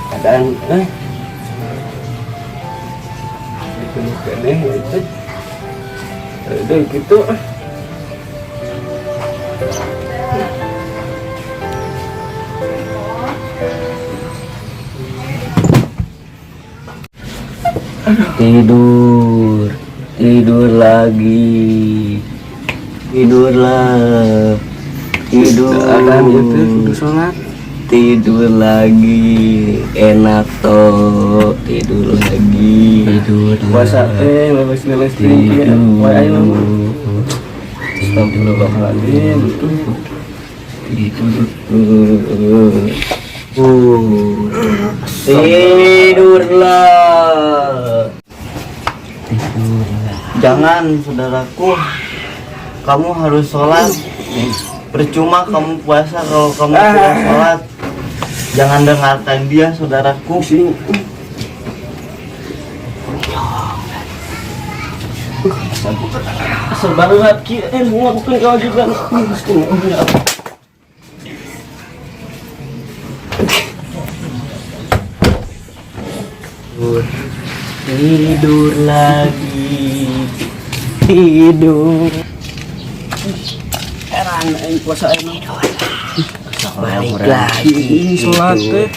Keadaan eh itu keneh itu udah gitu. Tidur, tidur lagi, tidurlah, tidur. Keadaan itu kudu sholat. Tidur lagi, enak toh, tidur lagi, tidur. Puasa teh leles leles tinggi Tidur. Wae ayo mah. Astagfirullahaladzim. Tidur. Tidurlah. Tidurlah. Jangan, saudaraku. Kamu harus sholat. Percuma kamu puasa kalau kamu tidak sholat. Jangan dengarkan dia, saudaraku. Pusing. Asal banget ki melakukan kewajiban. Astagfirullah. Tidur lagi. Tidur. Heran aing puasa aing. Balik lagi. Ini sholat teh.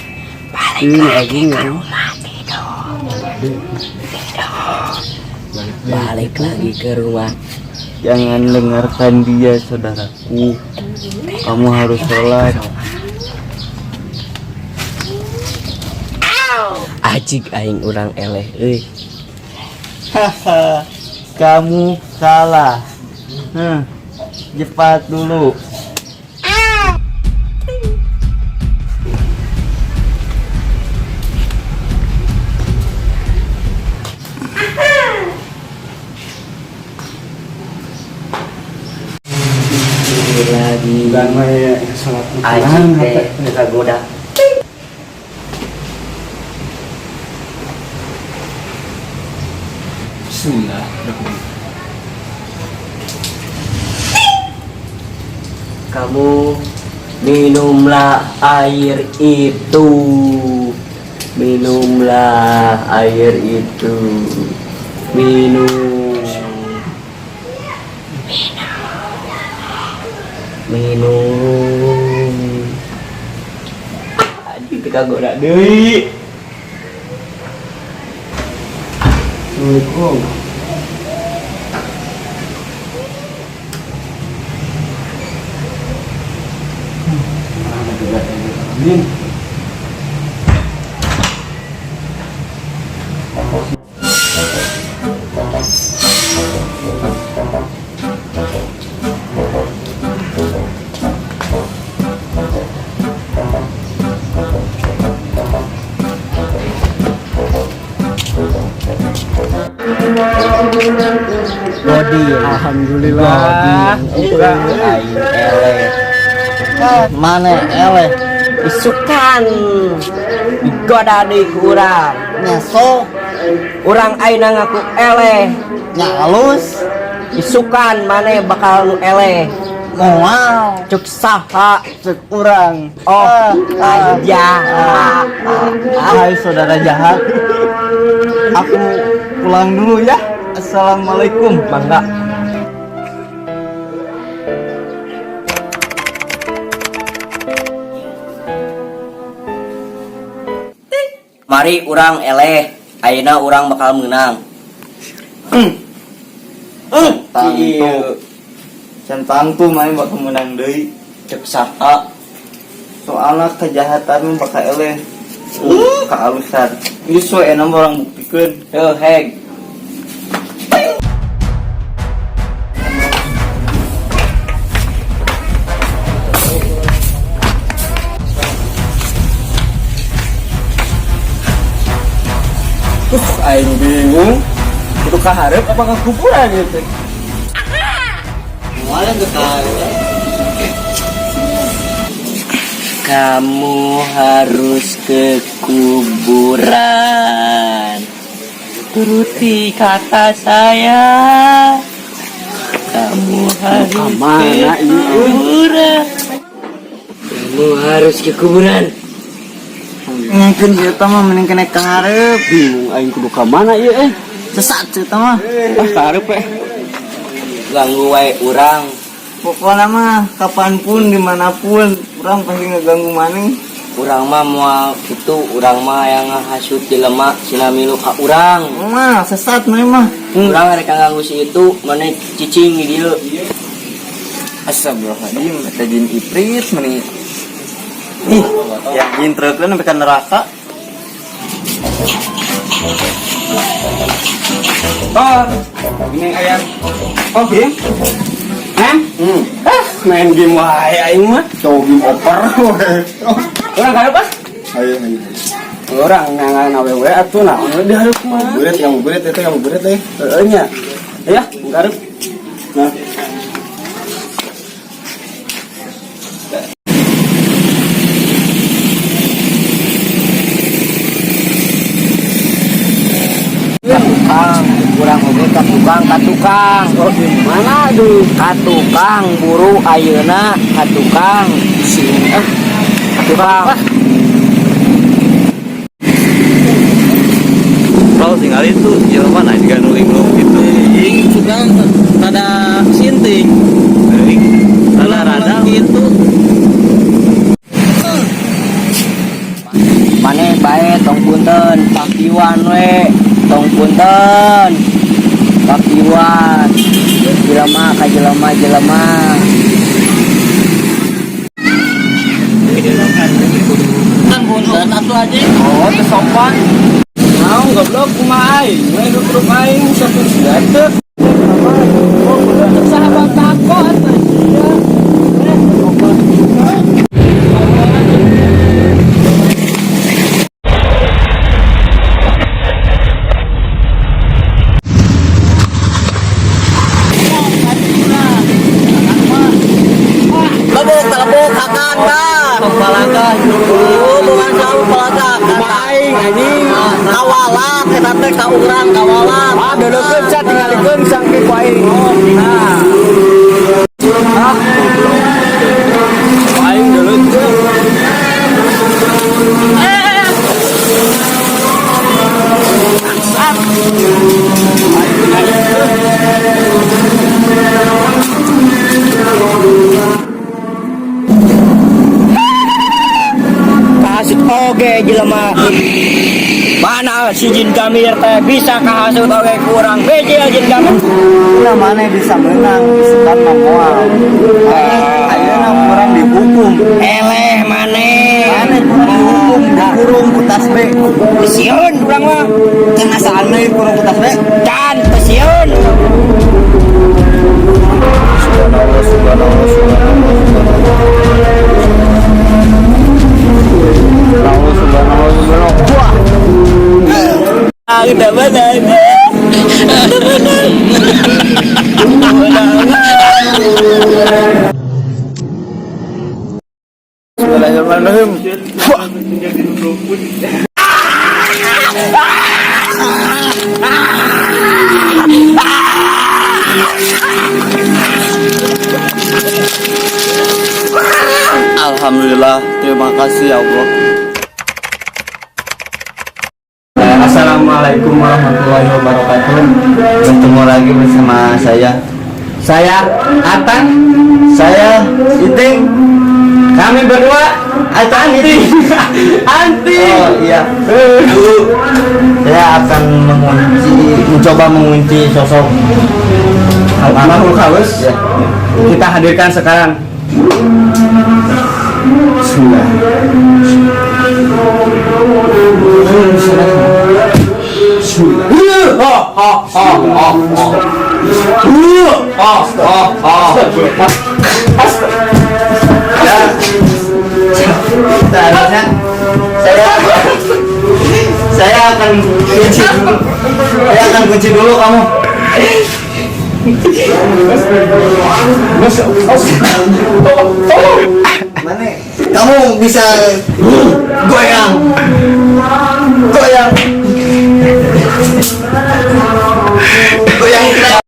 Balik lagi ke rumah tidur. Balik lagi ke rumah. Jangan dengarkan dia, saudaraku. Kamu harus sholat. Ajik aing urang eleh euy. Haha, kamu kalah. Cepat dulu. Tidur lagi. Dan we sholat. Ajik teh kagoda. Bismillah. Kamu minumlah air itu. Minumlah air itu. Minum. Minum. Anjing teu kagoda deui. Assalamualaikum. Amin. Godin. Alhamdulillah. Godin. Aing eleh. Mana eleh? Isukan digoda deui ku urang. Nyaso, Urang ayeuna ngaku eleh. nya alus, Isukan maneh bakal nu eleh. Moal, Cuk saha? Cek urang. Oh, Ah, aja. Hai saudara jahat. Aku pulang dulu ya. Assalamualaikum. Mangga. Mari urang eleh, ayeuna urang bakal menang. Tangtu. Can tangtu maneh bakal menang deui. Cek saha? Soalnya kejahatan bakal eleh. Kehalusan. Geus we enak orang buktikeun. Heuh, heg. Aing bingung. Kudu ka hareup apa ka kuburan gitu. Mana tuh ka? Kamu harus ke kuburan. Turuti kata saya. Kamu harus ke Kemana ini? kuburan. Kamu harus ke kuburan. Mungkin si eta mah mending kena ka hareup. Bingung aing kudu ka mana ieu eh. Sesat si eta mah. Ah, ka hareup eh. Ganggu wae urang. Pokoknya mah kapanpun dimanapun urang pasti ngeganggu maneh. Urang mah moal kitu, urang mah yang ngahasut jelema sina milu ka urang. Mah sesat maneh mah. Urang rek nganggu si itu, maneh cicing di dieu. Astagfirullahaladzim, eta jin ifrit meni. Ih, ya jin trukna sampai ka neraka. Oh, ini ayam. Oh, game? Hah? Ah, main game wae aing mah. Cowok game over. Urang ka hareup ah. Ayo, ayo. Urang ngangan awewe atuh naon we di hareup mah. Buret yang buret itu yang buret eh. Heeh nya. Ya, ka hareup. Nah, Ka tukang, urang oge ka tukang, ka tukang. Oh, di mana aduh? Ka tukang buru ayeuna ka tukang. Sini ah. Ka tukang. Kalau tinggal itu jelema nah juga nuling-nuling gitu. Ing sugan tada sinting. Teuing. Rada-rada gitu. Maneh bae tong punten, pakiwan we, tong punten. Pakiwan. Jelema ka jelema jelema. Kan punten atuh aja. Oh, teu sopan. Naon goblok kumaha aing? We grup aing satu teu. Sahabat aku atuh sia. Eh, goblok. Lebok, telebok, kakan dah. Palaga, oh, bukan selalu palaga. Aing anjing. Kawalat, eta teh ka urang kawalat. Ah, deudekeun sia tingalikeun sangki ku aing. Nah. Ah, goblok. Aing deuleut. Kahasut oge jelema. Mana si jin kamir teh bisa kahasut oge kurang bejel jin kamir. Nah, mana bisa menang, bisa mah moal. Ayeuna kurang dihukum. Eleh maneh. Mana kurang dihukum, dikurung ku tasbih. Sieun urang mah. Can asaan deui kurung ku tasbih. Can teu sieun. subhanallah, subhanallah, subhanallah, subhanallah. Subhanallah, subhanallah. Wah. Ah, udah mana? Udah mana? Udah mana? Bismillahirrahmanirrahim. Wah. Alhamdulillah, terima kasih ya Allah. Assalamualaikum warahmatullahi wabarakatuh. Bertemu lagi bersama saya. Saya Atan, Saya Iting. kami berdua Atan Iting. Anti. Oh iya. Saya akan mengunci, mencoba mengunci sosok Makhluk halus. Ya. Kita hadirkan sekarang. Bismillah. Ya, seharusnya saya saya akan kunci dulu. Saya akan kunci dulu kamu. Mana? Kamu bisa goyang, goyang, goyang.